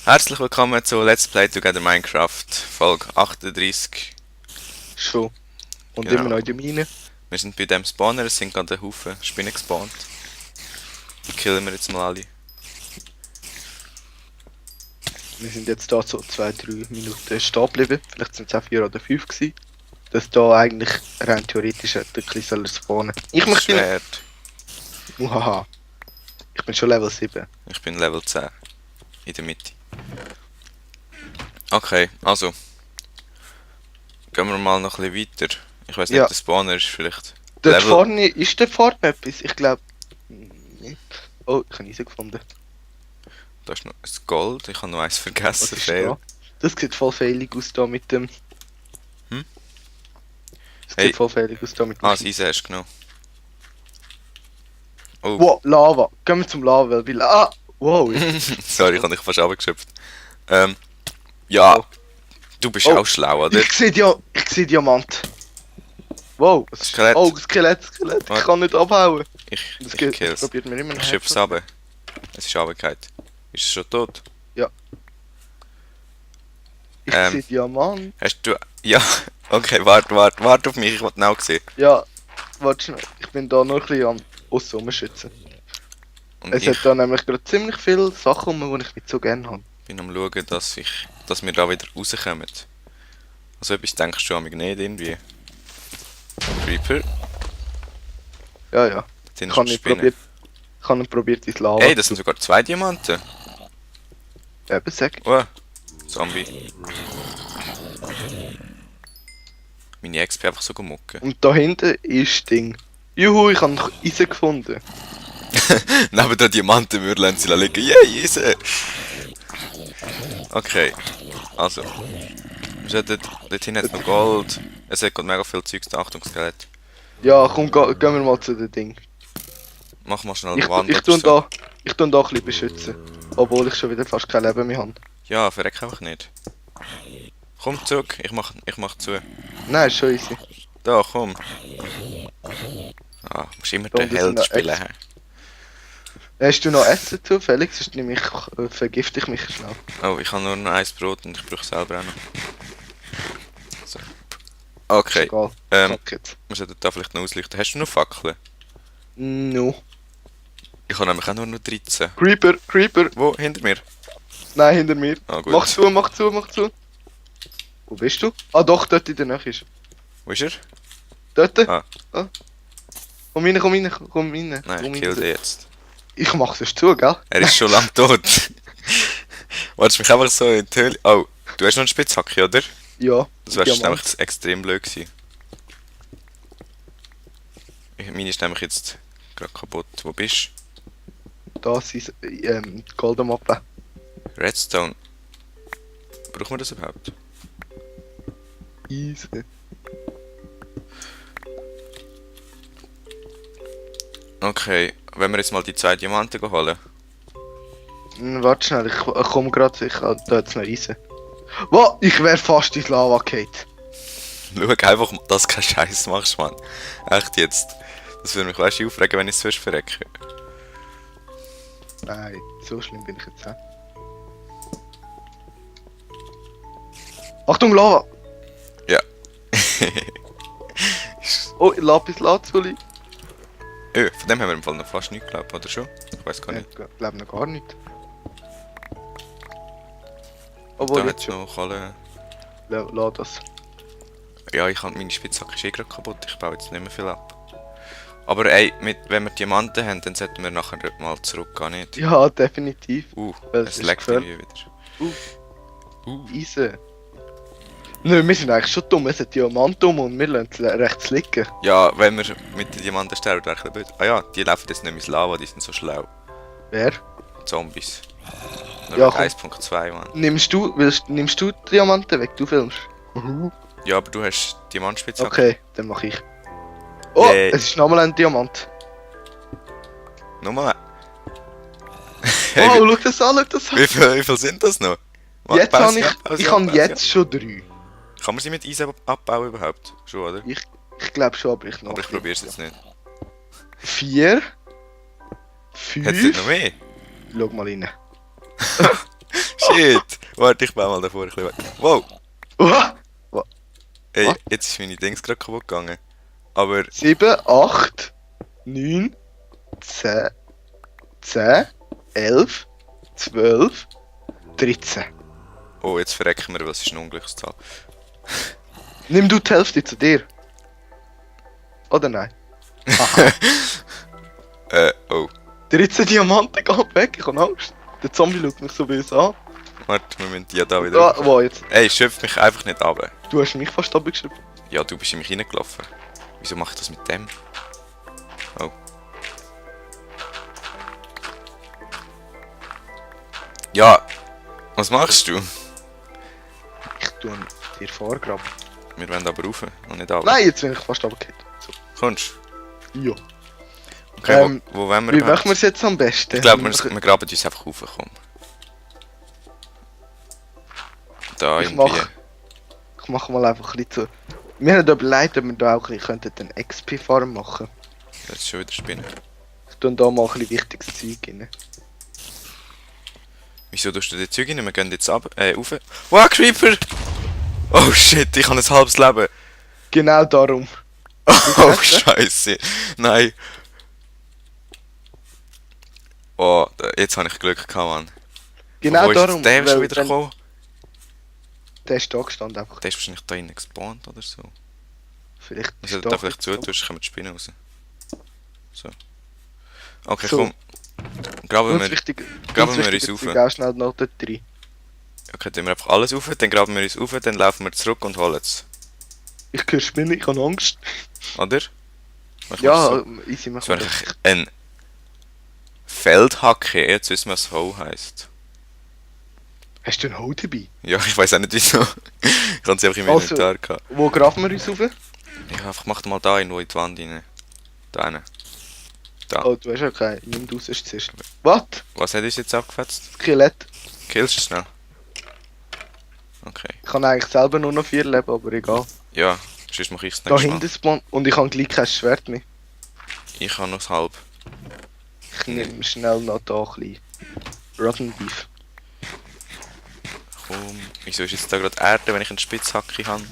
Herzlich willkommen zu Let's Play Together Minecraft, Folge 38. Schon. Und Genau. immer noch in der Mine. Wir sind bei dem Spawner, es sind gerade ein Haufen Spinnen gespawnt. Die killen wir jetzt mal alle. Wir sind jetzt da so 2-3 Minuten stehen geblieben. Vielleicht sind es auch 4 oder 5 gewesen. Dass da eigentlich rein theoretisch hätte ein bisschen spawnen. Ich möchte nicht. Schwert. Uhaha. Ich bin schon Level 7. Ich bin Level 10. In der Mitte. Okay, also. Gehen wir mal noch ein bisschen weiter. Ich weiß nicht, Ja. der Spawner ist vielleicht... Dort Level- vorne ist der vorne etwas. Ich glaube. Oh, ich habe Eisen gefunden. Da ist noch ein Gold, ich habe noch eins Was vergessen. ist Fail. da? Das sieht voll failig aus da mit dem. Hm? Das Hey. sieht voll failig aus da mit dem. Ah, das Eisen hast du genommen. Oh, Wow, Lava. Gehen wir zum Lava, weil. Ah! Wow. sorry, ich habe dich fast abgeschöpft. Ja, Oh. du bist Oh. auch schlau, oder? Ich sehe Diamant. Wow, was ist Skelett. Oh, Skelett. Ich Warte. kann nicht abhauen. Ich Das kill's. probiert mir immer noch. Ich schieb's runter. Es ist runtergefallen. Ist es schon tot? Ich Ähm. sehe Diamant. Hast du... Ja, okay, warte auf mich, ich will genau sehen. Ja, warte schnell. Ich bin da noch ein bisschen am aussen rumschützen. Und Es ich hat da nämlich gerade ziemlich viele Sachen, die ich nicht so gerne habe. bin am schauen, dass wir da wieder rauskommen. Also etwas denkst du an mich nicht irgendwie. Creeper, Ja, ja. da sind Ich habe nicht probiert. Ich habe nicht probiert, ins Lava. Hey, das sind sogar 2 Diamanten. Eben, sag. Oh, Zombie. Meine XP einfach so gemuckt. Und da hinten ist Ding. Juhu, ich habe noch Eisen gefunden. Neben der Diamanten würde lassen sie liegen. Yay, Eisen! Okay, also. Wir sollten... Dort hinten hat noch Gold. Es hat gerade mega viel Zeugs da. Achtung, Skelett. Ja, komm, gehen wir mal zu dem Ding. Mach mal schnell Ich, eine Wand ich, oder tue so. ich tue da ein bisschen beschützen. Obwohl ich schon wieder fast kein Leben mehr habe. Ja, verreck einfach nicht. Komm zurück, ich mach zu. Nein, ist schon easy. Da, komm. Ah, musst immer Da den unten sind Held noch spielen. Ex- hä? Hast du noch Essen zufällig? Sonst nämlich vergifte ich mich schnell. Oh, ich habe nur noch 1 Brot und ich brauche selber auch noch. So. Okay, Egal. ähm, Fuck it. wir sollten da vielleicht noch ausleuchten. Hast du noch Fackeln? No. Ich habe nämlich auch nur noch 13. Creeper, Creeper. Wo? Hinter mir? Nein, hinter mir. Ah, gut. Mach zu, mach zu, mach zu. Wo bist du? Ah doch, dort in der Nähe ist. Wo ist er? Dort? Ah. Komm rein, komm rein, komm rein. Nein, komm ich rein. kill den jetzt. Ich mach sonst zu, gell? Er ist schon lang tot. Wolltest du mich einfach so in die Höhle... Oh, du hast noch eine Spitzhacke, oder? Ja. Das wäre Diamant. nämlich extrem blöd gewesen. Meine ist nämlich jetzt gerade kaputt. Wo bist Das ist Goldenmappe. du? Redstone. Brauchen wir das überhaupt? Easy. Okay, wenn wir jetzt mal die 2 Diamanten holen. Warte schnell, ich komm grad, ich hab da jetzt noch Eisen. Wow, ich wär fast ins Lava gefallen. Schau einfach, dass du keinen Scheiß machst, Mann. Echt jetzt. Das würde mich weißt du aufregen, wenn ich es sonst verrecke. Nein, so schlimm bin ich jetzt nicht. Achtung, Lava! Ja. Oh, Lapis Lazuli. Von dem haben wir im Fall noch fast nichts geglaubt, oder schon? Ich weiß gar nicht. Ich glaub noch gar nicht. Da Obwohl, hat jetzt es schon. noch alle... Lass das. Ja, ich habe meine Spitzhacke ist eh gerade kaputt. Ich baue jetzt nicht mehr viel ab. Aber ey, wenn wir Diamanten haben, dann sollten wir nachher mal zurückgehen, nicht? Ja, definitiv. Weil Es leckt irgendwie wieder. Eisen. Nö, wir sind eigentlich schon dumm. Es hat Diamant um und wir lassen es rechts liegen. Ja, wenn wir mit den Diamanten sterben, wäre ein bisschen blöd. Ah ja, die laufen jetzt nicht mehr ins Lava, die sind so schlau. Wer? Zombies. Nur Ja, ja, komm. 1.2, Mann. Nimmst du Diamanten weg? Du filmst. Ja, aber du hast Diamantspitzhacke. Okay, dann mach ich. Oh, Yay. es ist nochmal ein Diamant. Nochmal. Oh, schau das an, schau das an. Wie viel sind das noch? Warte, Jetzt baue habe sie ich, ab, baue sie ich ab, habe baue sie jetzt schon 3. ab. Kann man sie mit Eisen abbauen überhaupt? Schon, oder? Ich glaube schon, aber ich noch. Aber ich probiere es jetzt nicht. 4. Hat es nicht 5. noch mehr? Schau mal rein. Shit! Warte, ich baue mal davor ein bisschen weg. Wow! Ey, Was? jetzt ist meine Dings gerade kaputt gegangen. Aber 7, 8, 9, 10, 10, 11, 12, 13. oh, jetzt verrecken wir, was ist eine Unglückszahl? Nimm du die Hälfte zu dir. Oder nein? Oh. 13 Diamanten gehen weg, ich habe Angst. Der Zombie schaut mich so böse an. Warte, wir müssen die ja da wieder. Wow, jetzt. Ey, schöpf mich einfach nicht ab. Du hast mich fast abgeschrieben. Ja, du bist in mich reingelaufen. Wieso mache ich das mit dem? Oh. Ja, was machst du? Ich tue dir vorgraben. Wir wollen aber rauf und nicht ab. Nein, jetzt bin ich fast abgekehrt. So. Kommst Ja. du? Okay, Ähm, wo wollen wir Wie überhaupt? machen wir es jetzt am besten? Ich glaube, wir graben uns einfach rauf, komm. Da Ich irgendwie. Ich mache mal einfach ein bisschen zu. Wir haben überlegt, ob wir da auch ein bisschen einen XP-Farm machen. Das ist schon wieder Spinnen. Ich tue da mal ein bisschen wichtiges Zeug rein. Wieso tust du die Züge nicht? Wir gehen jetzt ab, rauf. Wow, Creeper! Oh shit, ich habe ein halbes Leben. Genau darum. Oh Scheiße. Nein. Oh, jetzt habe ich Glück gehabt, Mann. Genau Wo ist darum. jetzt der schon weil wieder wenn- gekommen? Der ist da gestanden einfach. Der ist wahrscheinlich da innen gespawnt oder so. Vielleicht Also ist da da vielleicht zutust, kommen die Spinnen raus. So. Okay, So. komm. Graben Ganz wir. wichtig. graben ganz wir wichtig, uns jetzt rauf. auch schnell noch dort rein. Okay, dann wir einfach alles rauf, dann graben wir uns rauf, dann laufen wir zurück und holen es. Ich höre Spinnen, ich habe Angst. Oder? Machen wir Ja, so. easy Das machen wäre wir. eigentlich ein Feldhacke, jetzt wissen wir, was Ho heisst. Hast du einen Hau dabei? Ja, ich weiß auch nicht wieso. Ich habe sie einfach im Also- Inventar gehabt. Wo graben wir uns rauf? Ich einfach mach mal da irgendwo in die Wand rein. Da rein. Da. Oh, du hast ja keinen. Nimm du es zuerst. Was? Was hat uns jetzt abgefetzt? Skelett. Killst du schnell? Okay. Ich kann eigentlich selber nur noch 4 Leben, aber egal. Ja, sonst mache ich es Da nächstes Mal. hinten spawnt und ich habe gleich kein Schwert mehr. Ich habe noch das halb. Ich nehme schnell noch da ein bisschen Rotten Beef. Komm. Wieso ist jetzt da gerade Erde, wenn ich einen Spitzhacke habe?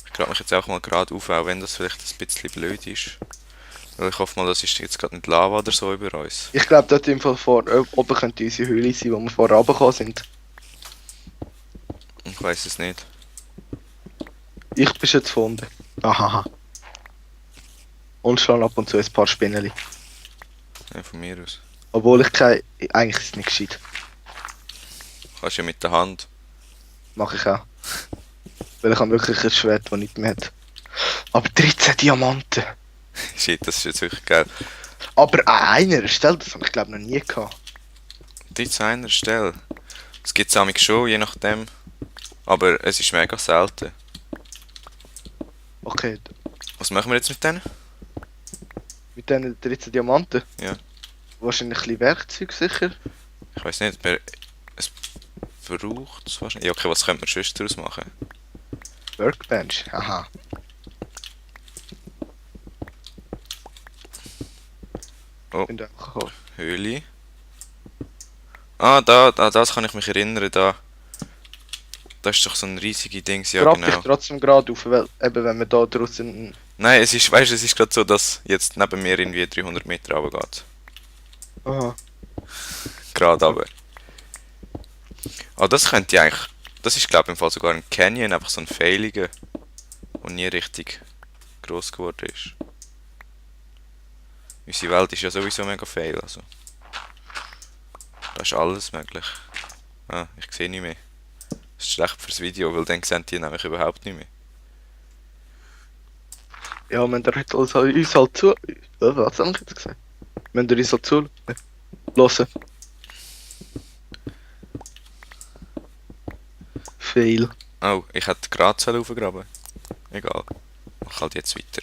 Ich grabe mich jetzt auch mal gerade auf, auch wenn das vielleicht ein bisschen blöd ist. Weil ich hoffe mal, das ist jetzt gerade nicht Lava oder so über uns. Ich glaube, dort im Fall vor oben könnte unsere Höhle sein, wo wir vorher runtergekommen sind. Ich weiß es nicht. Ich bin jetzt gefunden. Aha. Und schon ab und zu ein paar Spinneli. Ja, von mir aus. Obwohl ich kein... Eigentlich ist es nicht gescheit. Kannst ja mit der Hand. Mache ich auch. Weil ich habe wirklich ein Schwert, das nicht mehr hat. Aber 13 Diamanten. Shit, das ist jetzt wirklich geil. Aber an einer Stelle, das habe ich glaube noch nie gehabt. Die zu einer Stelle. Das gibt es schon, je nachdem. Aber es ist mega selten. Okay, Was machen wir jetzt mit denen? mit diesen 13 Diamanten. Ja. Wahrscheinlich ein bisschen Werkzeug sicher. Ich weiß nicht, es braucht es wahrscheinlich. Ja, okay, was könnte man sonst daraus machen? Workbench, aha. Oh. Bin da auch gekommen. Höhle. Ah, da, das kann ich mich erinnern, da. Das ist doch so ein riesige Dings, ja Grab dich genau. trotzdem gerade auf, weil eben wenn wir da draußen. Nein, es ist, weißt du, es ist gerade so, dass jetzt neben mir irgendwie 300 Meter runter geht. Aha. Gerade runter. Ah, das könnte eigentlich. Das ist glaube ich im Fall sogar ein Canyon, einfach so ein Failiger. Der nie richtig gross geworden ist. Unsere Welt ist ja sowieso mega fail, also. Da ist alles möglich. Ah, ich sehe nicht mehr. Das ist schlecht fürs Video, weil dann sehen die nämlich überhaupt nicht mehr. Ja, wenn der uns halt zu. Was habe ich jetzt gesagt? Wenn der uns halt zu. Hören. Fail. Oh, ich hätte gerade raufgraben. Egal. Mach halt jetzt weiter.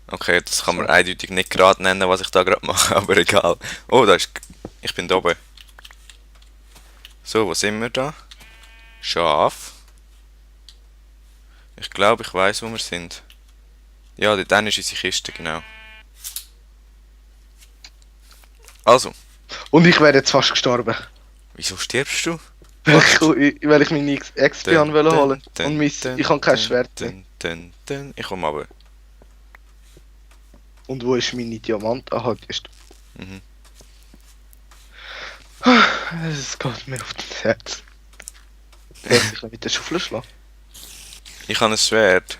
Okay, das kann man eindeutig nicht gerade nennen, was ich da gerade mache, aber egal. Oh, da ist... Ich bin da oben. So, wo sind wir da? Schaf. Ich glaube, ich weiß, wo wir sind. Ja, dort ist unsere Kiste, genau. Also, Und ich wäre jetzt fast gestorben. wieso stirbst du? Weil ich meine XP Dun, wollte dun, holen. dun, Und ich habe kein Schwert mehr. Ich komme aber. Und wo ist meine Diamant? Aha, die ist. Mhm. Es geht mir auf das Herz. Soll ich mit der Schaufel schlagen? Ich habe ein Schwert.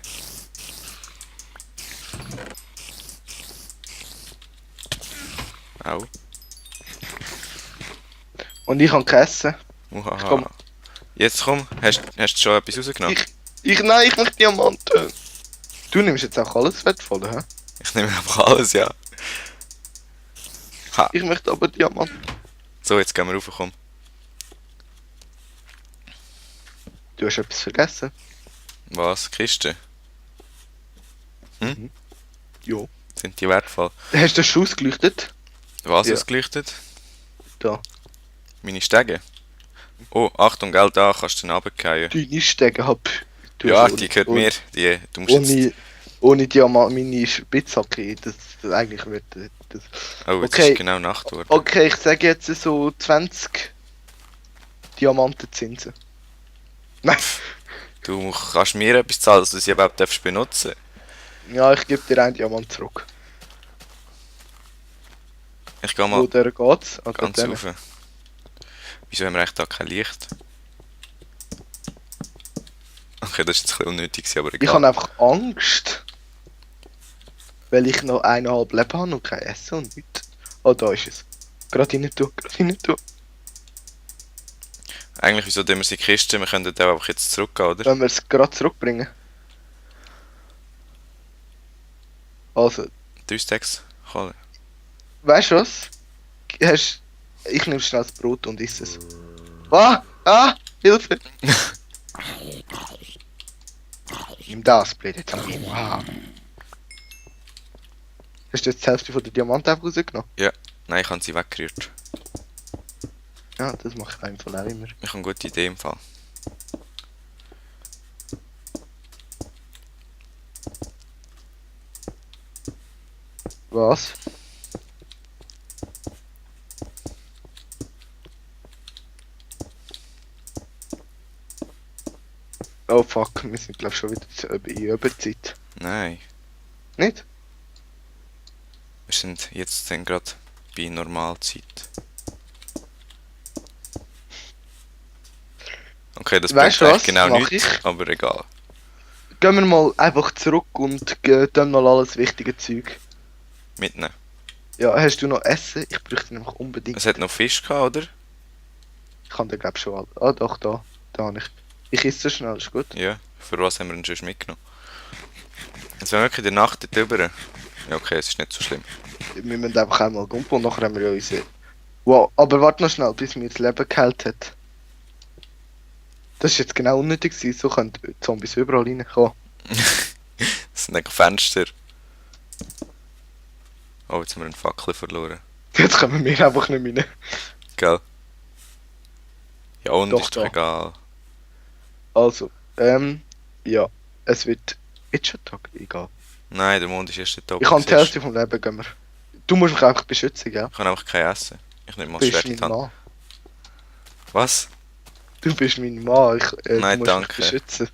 Au. Und ich habe gegessen. Uhaha. Jetzt komm, hast du schon etwas rausgenommen? Nein, ich möchte Diamanten. Du nimmst jetzt auch alles wertvoll, hä? Ich nehme einfach alles, ja. Ha. Ich möchte aber Diamanten. So, jetzt gehen wir rauf, komm. Du hast etwas vergessen. Was? Kiste? Jo. Sind die wertvoll? Hast du den Schuss geleuchtet? Was Ja. ausgeleuchtet? Da. Meine Stege? Oh, Achtung, gell, da kannst du den runterfallen. Deine Stege hab. Ja, die gehört mir. Du musst jetzt... Ohne Diamant, meine Spitzhacke, das eigentlich wird das. Oh, jetzt Okay. ist genau Nacht geworden. Okay, ich sage jetzt so 20 Diamantenzinsen. Nein, Du kannst mir etwas zahlen, dass du sie überhaupt benutzen darfst. ja, ich gebe dir einen Diamant zurück. Ich gehe Wo mal der geht's? Ah, ganz dort rauf. Wieso haben wir eigentlich da kein Licht? Okay, das ist jetzt ein bisschen unnötig, aber Ich egal. habe einfach Angst. Weil ich noch 1,5 Leben habe und kein Essen und nichts. Oh, da ist es. Gerade rein tun, gerade rein tun. Eigentlich, wieso tun wir sie in die Kiste? Wir können dort auch einfach jetzt zurückgehen, oder? Wenn wir es gerade zurückbringen. Also, 3 Stacks. Kohle. weißt du was? Ich nehme schnell das Brot und esse es. Ah! Hilfe! Nimm das, blöde Tangi. Wow. Hast du jetzt die Hälfte von der Diamanten einfach rausgenommen? Nein, ich habe sie weggerührt. Ja, das mache ich einfach auch immer. Ich habe eine gute Idee im Fall. Was? Oh fuck, wir sind glaube schon wieder in Überzeit. Nein, Nicht? wir sind jetzt dann gerade bei Normalzeit. Okay, das Weißt bringt du eigentlich was? genau Mach nichts, aber egal. Gehen wir mal einfach zurück und dann mal alles wichtige Zeug. Mitnehmen. Ja, hast du noch Essen? Ich bräuchte nämlich unbedingt. Es hat noch Fisch gehabt, oder? Ich kann den glaube schon alle. Ah doch, da. Da habe ich. Ich esse so schnell, ist gut. Ja. Für was haben wir ihn schon mitgenommen? Jetzt wenn wir wirklich in der Nacht dort rüber. Ja, okay, es ist nicht so schlimm. Wir müssen einfach einmal gumpen und nachher haben wir ja unsere... Wow, aber warte noch schnell, bis mir das Leben geheilt hat. Das ist jetzt genau unnötig gewesen, so können die Zombies überall reinkommen. Das sind eigentlich Fenster. Oh, jetzt haben wir einen Fackel verloren. Jetzt kommen wir einfach nicht rein. Gell? Ja, und Doch, ist doch doch. egal. Also, ja, es wird... Jetzt schon Tag, egal. Nein, der Mond ist erst dort oben. Ich habe die siehst du? Hälfte vom Leben, gehen wir. Du musst mich einfach beschützen, gell? Ich kann einfach kein Essen. Ich nehme mal Du das bist Schwert in die mein Hand. Mann. Was? Du bist mein Mann, Nein, du musst danke. mich beschützen.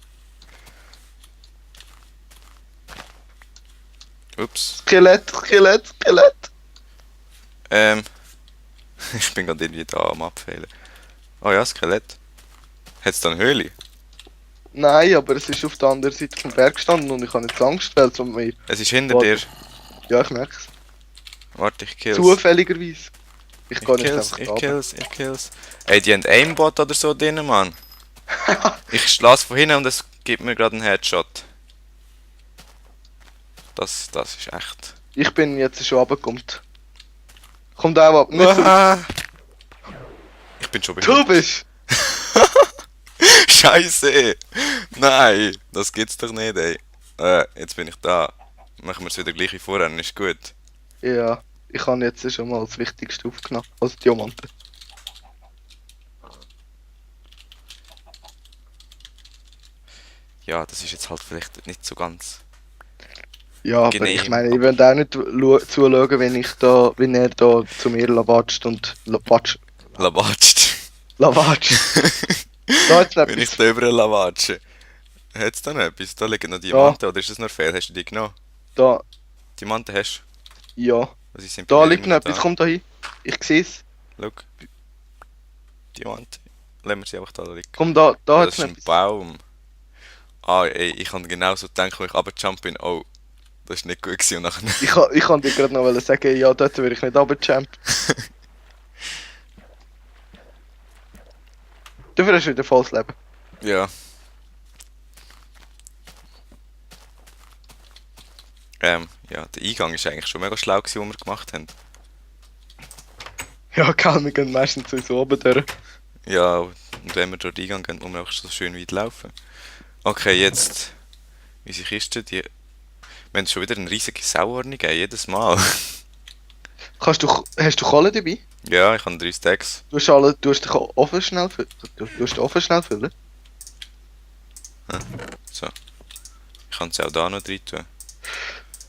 Ups. Skelett, Skelett, Skelett! Ich bin gerade irgendwie da am Abfehlen. Oh ja, Skelett. Hat's da eine Höhle? Nein, aber es ist auf der anderen Seite vom Berg gestanden und ich habe jetzt Angst, weil es um mir... Es ist hinter Warte. dir. Ja, ich merke es. Warte, ich kill's. Zufälligerweise. Ich Ich gehe nicht kill's, einfach ich runter. kill's, ich kill's. Ey, die haben Aimbot oder so drin, Mann. Ich lasse von hinten und es gibt mir gerade einen Headshot. Das ist echt. Ich bin jetzt schon runtergekommen. Kommt auch ab. Nicht so. Ah. Ich bin schon Du behindert. bist! Scheiße! Nein, das gibt's doch nicht, ey. Jetzt bin ich da. Machen wir es wieder gleich wie vorher, dann ist gut. Ja, ich habe jetzt schon mal das Wichtigste aufgenommen. Also Diamanten. Ja, das ist jetzt halt vielleicht nicht so ganz. Ja, aber Genehm, ich meine, ich will auch nicht zuschauen, wenn er da zu mir lawatscht und Lavatscht. lawatscht. Da hat's noch Wenn ich etwas. da überall lavatsche. Hat es da noch etwas? Da liegen noch Da, Diamanten, oder ist das nur Fehl? Hast du die genommen? da, Diamanten hast ja. du? Sie sind bei Da mir liegt immer noch noch etwas, da. komm da hin. Ich seh's. Schau, Diamanten. Lassen wir sie einfach da liegen. Komm da Oh, hat's das ist noch ein etwas. Baum. Ah, ey, ich habe genau so gedacht, als ich runtergejumpt bin. Oh, das ist nicht gut gewesen. Und nachher... Ich kann dir gerade noch sagen, ja, dort würde ich nicht runterjumpen. Dafür hast du wieder volles Leben. Ja. Ja, der Eingang ist eigentlich schon mega schlau gewesen, was wir gemacht haben. Ja, gell, wir gehen meistens so oben durch. Ja, und wenn wir durch den Eingang gehen, muss man einfach so schön weit laufen. Okay, jetzt unsere Kiste, die... Wir haben schon wieder eine riesige Sauordnung, jedes Mal. Hast du Kohle dabei? Ja, ich habe 3 Stacks. Du hast den Ofen schnell füllen. Du hast den Ofen schnell füllen. So. Ich kann es auch da noch rein tun.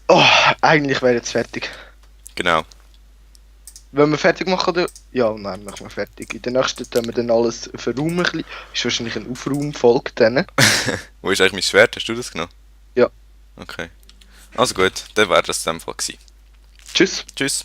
Oh, eigentlich wäre jetzt fertig. Genau. Wenn wir fertig machen, dann... Ja, nein, machen wir fertig. In der nächsten tun wir dann alles verräumen. Ein bisschen. Ist wahrscheinlich ein Aufraumfolge dann. Wo ist eigentlich mein Schwert? Hast du das genommen? Ja. Okay. Also gut, dann wäre das in dem Fall gewesen. Tschüss. Tschüss.